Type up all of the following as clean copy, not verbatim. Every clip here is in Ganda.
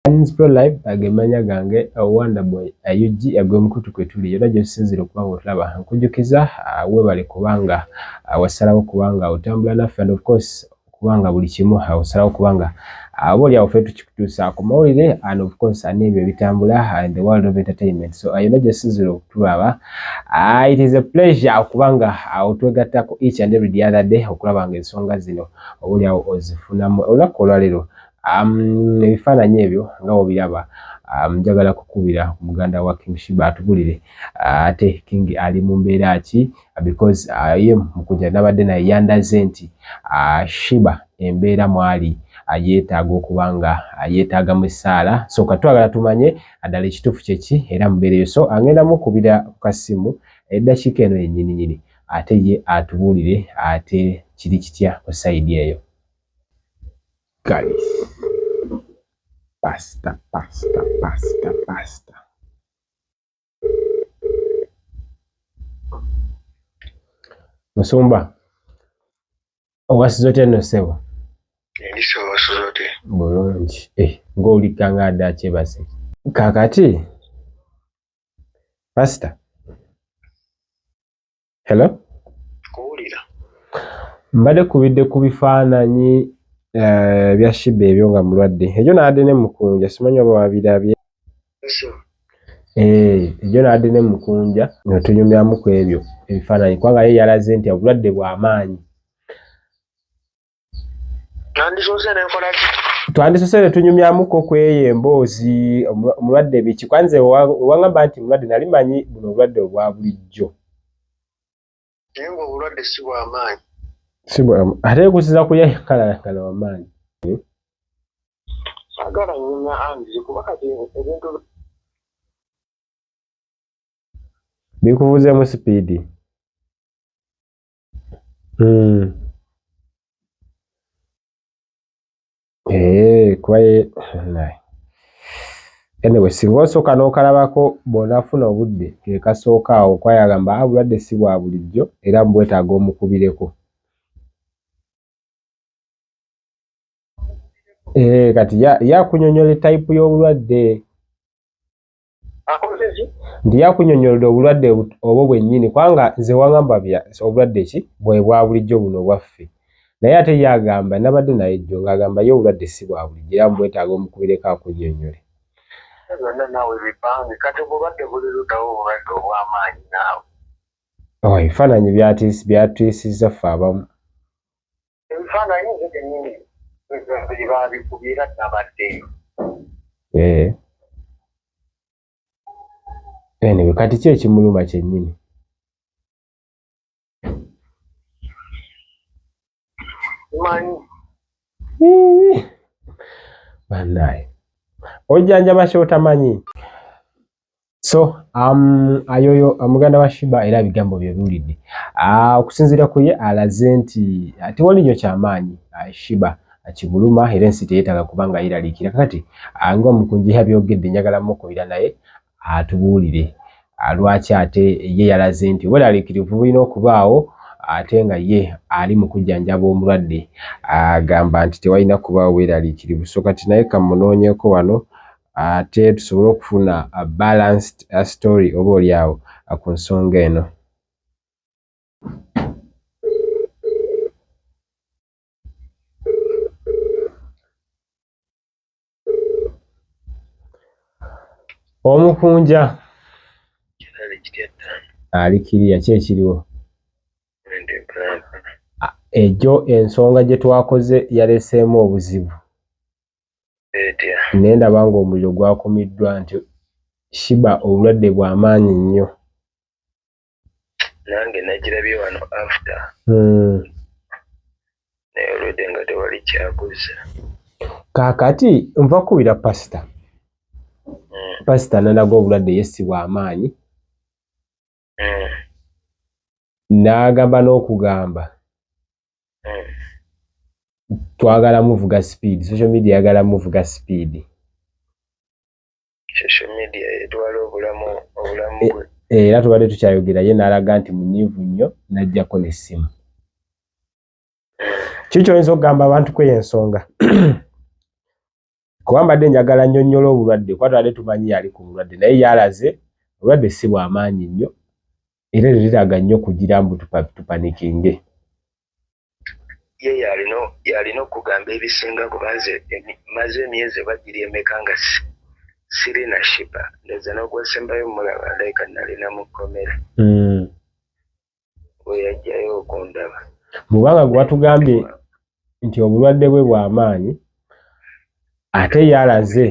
N's Pro Live agemanya gange Wonderboy UG gwe mukutu kwe tuli yonna gyosinzira okuba nga otulaba nkujjukiza webale kubanga wasalawo kubanga otambula naffe and of course kubanga buli kimu osalawo kubanga oba oliawo ffe tukikutuusa ku mawulire and of course n'ebyo ebitambula in the world of entertainment. So yonna gyosinzira okutulaba, it is a pleasure okubanga otwegattako each and every the other day okulaba nga ensonga zino oba oliawo ozifunamu. Olunaku olwaleero ebifaananyi ebyo nga wobiraba, njagala kukubira muganda wa King Shiba atubulire ate King ali mu mbeera ki, because ye mukunja nabadde naye yandaze nti Shiba embeera mwali yeetaaga okuba nga yeetaagamu essaala. So katwagala tumanye ddala ekituufu kyeki era mubeera eyo. So angenda mukubira ku kasimu eddakiika eno yennyininyini ate ye atubuulire ate kiri kitya ku side eyo. Guys, pasta pasta pasta pasta. Musumba, owasiza otya nno ssebo? Bulungi. Ng'owulika nga adde akyebase. Kaakati pasita, hello. Kuwulira. Mbadde kubidde ku bifaananyi bya Shiba ebyo nga mulwadde. Ekyo naadde ne mukunja, simanyi oba wabirabye. Ekyo naadde ne mukunja nga tunyumyamu ku ebyo ebifaananyi kubanga ye yalaze nti obulwadde bw'amaanyi. Nandisoose nenkola ki? Twandisose ne tunyumyamuko ku eyo emboozi, omulwadde biki, kwanze wangamba nti mulwadde nali manyi buno obulwadde obwa bulijjo. Naye ng'obulwadde si bw'amaanyi. Si bwa ate kusiza kuyayakalakala wamaanyi. Saagala nnyumya anzi kuba kati ebintu bikuvuzeemu sipiidi. Kuba ye naye. Anyway, singa osooka n'okalabako bw'onaafuna obudde ke kasooka awo kuba yagamba obulwadde si bwa bulijjo era bwetaaga omukubireko. Kati ye akunyonnyola type y'obulwadde. Nti yakunyonnyolera obulwadde obwo bwennyini kubanga nze wangamba bya obulwadde ki bwe bwa bulijjo buno obwaffe, naye ate ye agamba nabadde naye jjo ng'agamba ye obulwadde si bwa bulijjo era mbwetaaga omukubireko akunnyonnyole. Byonna naawe bipange kati obulwadde buli luddawo obulwadde obw'amaanyi naawe. Oh, ebifaananyi byatiisizza ffe abamu. Ebifaananyi nze kennyini baabikubye era nabaddeyo. Anyway, kati ki ekimuluma kyennyini? Simanyi. Bannaaye. Ojjanjaba ky'otamanyi. So ayoyo muganda wa Shiba era ebigambo bye biwulidde. Okusinziira ku ye alaze nti tewali nnyo kyamaanyi Shiba kibuluma era ensi teyeetaaga kubanga yeeraliikira. Kakati ng'omukunja yabyogedde njagala mukubira naye atubuulire lwaki ate ye yalaze nti obweraliikirivu bulina okubaawo ate nga ye ali mu kujjanjaba omulwadde agamba nti tewalina kubaawo bweraliikirivu. So kati naye kamunoonyeeko wano ate tusobole okufuna a balanced story oba oli awo ku nsonga eno. Omukunja ali kiriya ki ekiriwo? Egyo ensonga gye twakoze yaleseemu obuzibu. Naye ndaba ng'omuliro gwakumiddwa nti Shiba obulwadde bwa maanyi nnyo. Nange nagirabye wano after. Naye olwedde nga tewali kyakuza. Kaakati nva kukubira pasita. Pasita nalaga obulwadde ye si bwa maanyi. N'agamba n'okugamba. Twagala muvuga speed, social media yagala muvuga speed. Social media etwala obulamu obulamu bwe. Era tubadde tukyayogera ye n'alaga nti munyiivu nnyo n'aggyako n'essimu. Ki ky'oyinza okugamba abantu ku eyo ensonga? Kuba mbadde njagala nnyonnyola obulwadde, kuba twabadde tumanyi yali ku bulwadde, naye yalaze obulwadde si bw'amaanyi nnyo, era teriraga nnyo kugira mbu tupanikinge. Ye yalina okugamba ebisinga, kuba nze maze emyezi oba giri emeka nga sirina Shiba. Ndowooza n'ogwasembayo mulaba ndabika nalina mu kkomera we yajjayo okundaba. Bw'obanga gwe watugambye nti obulwadde bwe bw'amaanyi, ate yalaze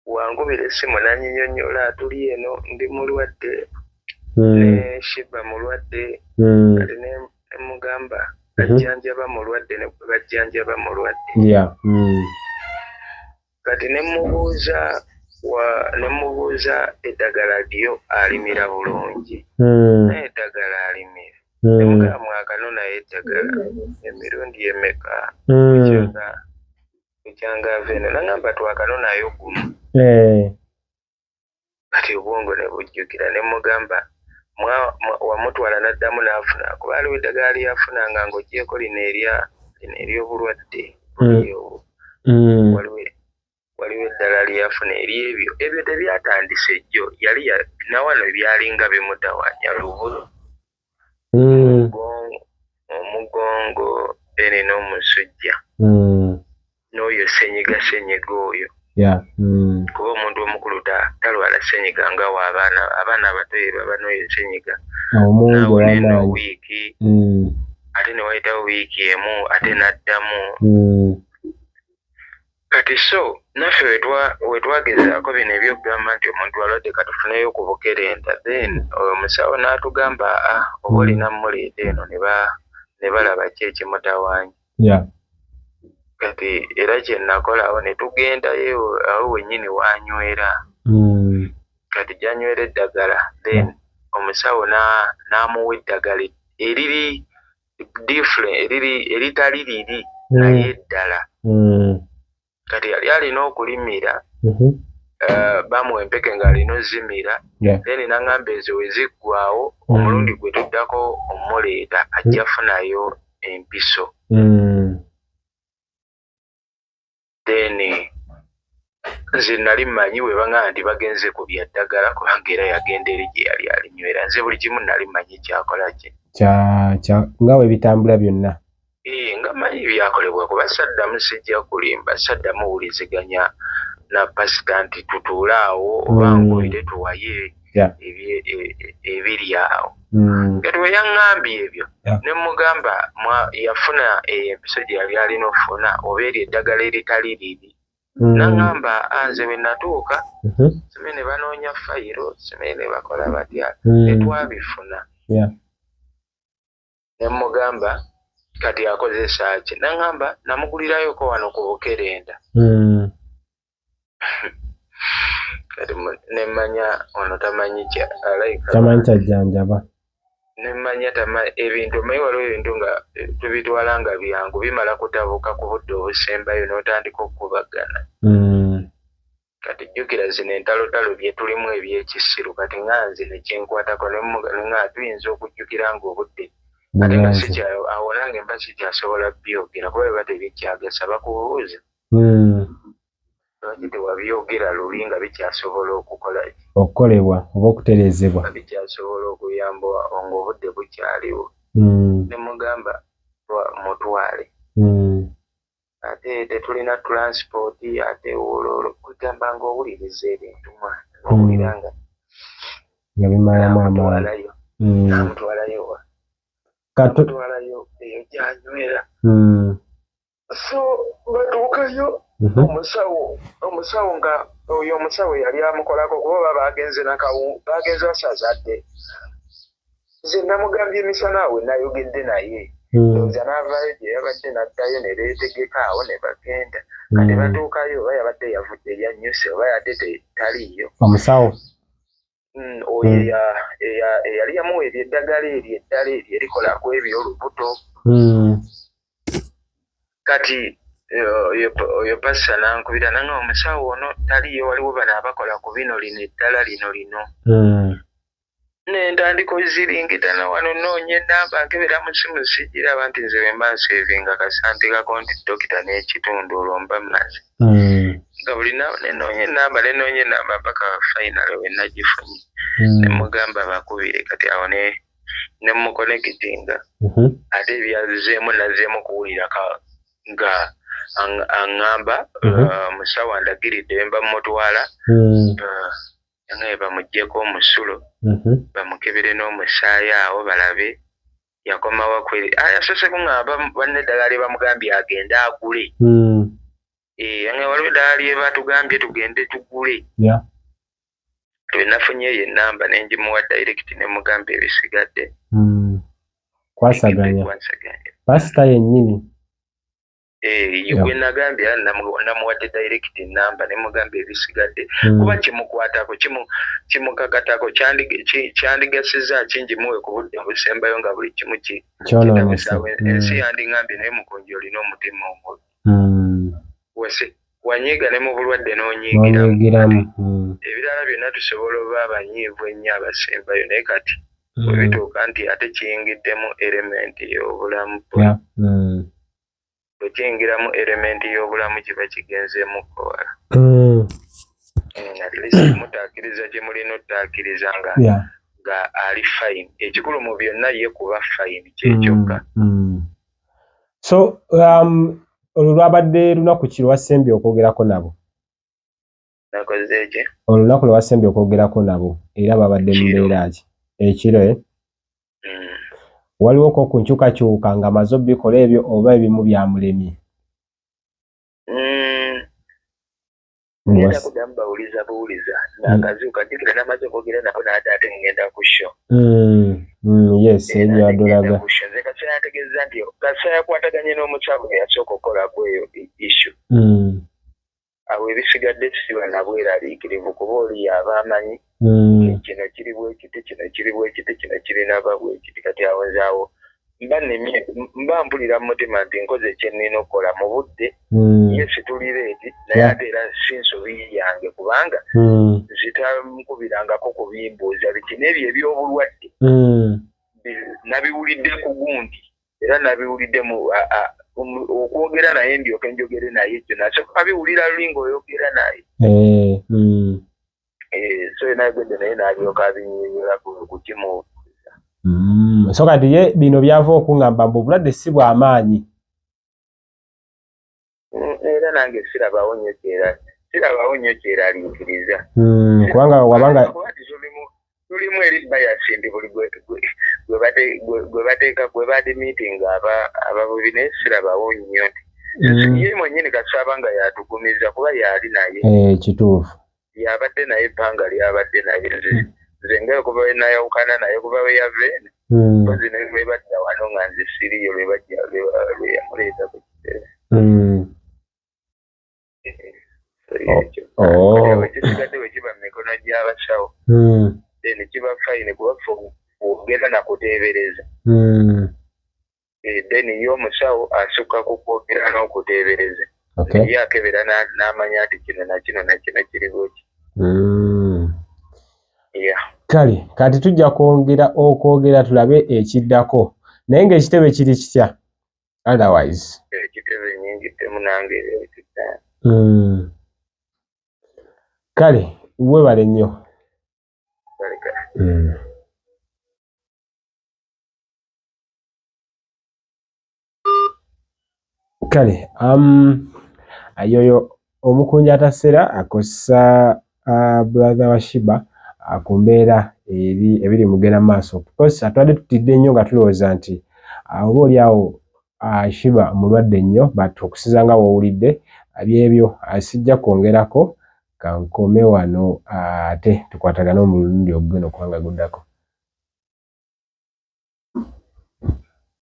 Wankubira essimu nanyinyonnyola, tuli eno ndi mulwadde ne Shiba mulwadde. Kati nemugamba ajjanjaba mulwadde ne gwe bajjanjaba mulwadde. Kati nemubuuza eddagala lyo alimira bulungi? Naye eddagala alimira. Nemugamba mwakano naye eddagala emirundi emeka ekyanga ava eno? Nagamba twakano nayo gumu. Kati obwongo ne bujjukira, ne mugamba wamutwala n'addamu n'afuna, kuba aliwo eddagala lyafunanga ng'ogyeko lino erya lino ery'obulwadde obwo. Waliwo eddala lyeyafuna eryebyo, ebyo tebyatandise jjo, yali nawano byalinga bimutawaanya lubulo, omugongo, then n'omusujja n'oyo senyiga oyo. Kuba omuntu omukulu talwala senyiga nga waabaana, abaana abato ye baba n'oyo senyiga omungi. Eno wiiki, ate ne wayitawo wiiki emu ate n'addamu. Kati so naffe wetwagezaako bino ebyokugamba nti omuntu alwadde, katufuneyo ku bukerenda, then omusawo n'atugamba a oba olina muleeta eno ne balaba ki ekimutawaanya. Kati era kye nakolawo ne tugendayo awo wennyini wanywera. Kati gyanywera eddagala, then omusawo n'amuwa eddagala eriri different, eriri eritali liri naye eddala. Kati yali alina okulimira, bamuwa empeke ng'alina ozimira. Then n'aŋŋamba ezo we ziggwawo, omulundi gwe tuddako omuleeta ajja funayo empiso. Then nze nali mmanyi bwe baŋŋamba nti bagenze ku bya ddagala, kubanga era yagenda eri gye yali alinywera. Nze buli kimu nali mmanyi kyakola ki. Nga bwe bitambula byonna. Nga mmanyi byakolebwa, kuba saddamu, sijja kulimba, saddamu wuliziganya na pasita nti tutuule awo oba nkubire tuwaye ebiri awo. Kati bwe yaŋŋambye ebyo, ne mugamba yafuna eyo empiso gye yali alina okufuna oba eryo eddagala eritali liri. Naŋŋamba nze bwe natuuka simanyi ne banoonya fayiro, simanyi ne bakola batya, tetwabifuna. Ne mugamba kati akozesa ki? Naŋŋamba namugulirayoko wano ku bukerenda. Kati nemmanya ono tamanyi alayika tamanyi kyajjanjaba. Nemmanya ebintu, omanyi waliwo ebintu nga tubitwala nga byangu, bimala kutabuka ku budde obusembayo n'otandika okukubagana. Kati jjukira zino entalotalo bye tulimu ebyekisiru, kati nga nze nekyenkwatako nga tuyinza okujjukira nga obudde ate nga awo nange mba sikyasobola byogera, kuba biba tebikyagasa bakubuuza lwaki tewabyogera luli nga bikyasobola okukola ki, okukolebwa oba okutereezebwa, nga bikyasobola okuyamba ng'obudde bukyaliwo. Ne mugamba mutwale, ate tetulina transport, ate olwo kwegamba ng'owuliriza ebintu mwana owulira nga nga bimalamu amaanyi. Namutwalayo wa, namutwalayo eyo gyanywera. So batuukayo, omusawo nga oyo omusawo yali amukolako, kuba oba bagenze nakawu bagenze basazadde. Nze namugambye emisana awo nayogedde naye, ndowooza n'avaayo gye yabadde n'addayo ne beetegeka awo ne bagenda. Kati batuukayo oba yabadde yavudde yannyuse oba yadde taliiyo. Omusawo Oyo eyali yamuwa eryo eddagala eryo eddala eryo erikola ku ebyo olubuto. Kati oyo pasita n'ankubira nanga omusawo ono taliiyo, waliwo bano abakola ku bino lino eddala lino lino. Nentandika oziringitana wano, noonya enamba, nkebera mu simu sigiraba, nti nze bwe mba nsevinga kasantikako nti dokita n'ekitundu, olwo mba mmaze. Nga buli nenoonya enamba, nenoonya enamba paka finally we nagifunye. Nemugamba bakubire. Kati awo ne nemuconnectinga. Ate ebyazzeemu, nazzeemu kuwulira nga aŋŋamba, "Musawo andagiridde mba mutwala, yangaye bamuggyeko omusulo, bamukebere n'omusaayi awo balabe yakomawa kweri." Yasoose kuŋŋamba banne eddagala lye bamugambye agende agule. Yange waliwo eddagala lye batugambye tugende tugule. Bwe nafunye eyo enamba nengimuwa direct, nemugamba ebisigadde. Kwasaganya pasita yennyini. Gwe nagambye era namuwadde direct namba, nemugamba ebisigadde, kuba kimukwatako, kimukakatako, kyandigasiza kingimuwe ku budde obusembayo nga buli kimu kyonoonese. Ensi yandiŋambye, naye mukunji olina omutima omubi, wese wanyiiga ne mu bulwadde n'onyiigiramu. N'onyiigiramu. Ebirala byonna tusobola oba abanyiivu ennyo abasembayo, naye kati bwe bituuka nti ate kiyingiddemu element y'obulamu bwe, bwe kiyingiramu element y'obulamu kiba kigenzeemukko wala. At least mutaakiriza kye mulina ottaakiriza nga nga ali fine. Ekikulu mu byonna ye kuba fine, kyekyokka. So olwo lwabadde lunaku ki lwasembye okwogerako nabo? Nakoze eki? Olunaku lwe wasembye okwogerako nabo, era babadde mu Kiro. mbeera ki ekiro, eh? Mm. Waliwo ko ku nkyukakyuka nga amaze obikola ebyo, oba ebimu byamulemye? Ngenda kuddamu bawuliza buwuliza nakazuuka, jjukira namaze okwogera nabo n'ate ate ngenda ku show. Yes, Era ngenda ebyadulaga ku show. Nze kaseera ntegeeza nti kaseera yakwataganye n'omusawo eyasooka okukolako eyo issue. Awo ebisigadde siba nabweraliikirivu, kuba oli yaba amanyi kino kiri bwe kiti, kino kiri bwe kiti, kino kirinaba bwe kiti. Kati awo nze awo mba nnimye, mba mpulira mu mutima nti nkoze kye nnina okukola mu budde. Ye situli late, naye ate era si nsobi yange, kubanga zitankubirangako kubimbuuza biki n'ebyo eby'obulwadde. Nabiwulidde ku gundi, era nabiwulidde mu okwogera naye, ndyoke njogere naye ekyo nasooka biwulira luli ng'oyogera naye. So nayogedde naye n'alyoka abinnyonnyola ku kimubuuza. So kati ye bino byava okuŋŋamba mbu obulwadde si bw'amaanyi. Era nange sirabawo nnyo kyeraliikiriza. Kubanga wabanga Kuba nti tulimu eri bias nti buli gwe bateeka, gwe baadmittinga ababubi, naye sirabawo nnyo nti ye mwennyini kasaba nga yatugumiza, kuba yali naye. Kituufu. Yabadde naye ebbanga lyabadde naye. Nze nga okuva we nayawukana naye, okuva we yava eno, mpozi ne lwe badda wano nga nze siriyo, lwe bajja, lwe yamuleeta ku kitebe. So ekyo. Kati ekisigadde bwe kiba mu mikono gy'abasawo, then kiba fine, kuba ffe kwogera na kuteebereza. Then ye omusawo asukka ku kwogera n'okuteebereza. Ye akebera n'amanya nti kino na kino na kino kiri bweki. Yeah. Kale kati tujja kwongera okwogera tulabe ekiddako, naye ng'ekitebe kiri kitya otherwise? Ekitebe nyingiddemu nange ebyo. Kale webale nnyo. Baleka. Kale yoyo omukunja atasera akosa brother wa Sheebah ku mbeera eri ebiri mugenda maaso, because atwadde tutidde nnyo nga tulowooza nti oba oli awo Sheebah mulwadde nnyo, but okusinza nga wowulidde byebyo, sijja kwongerako, kankome wano, ate tukwatagane omulundi ogugenda okuba nga guddako.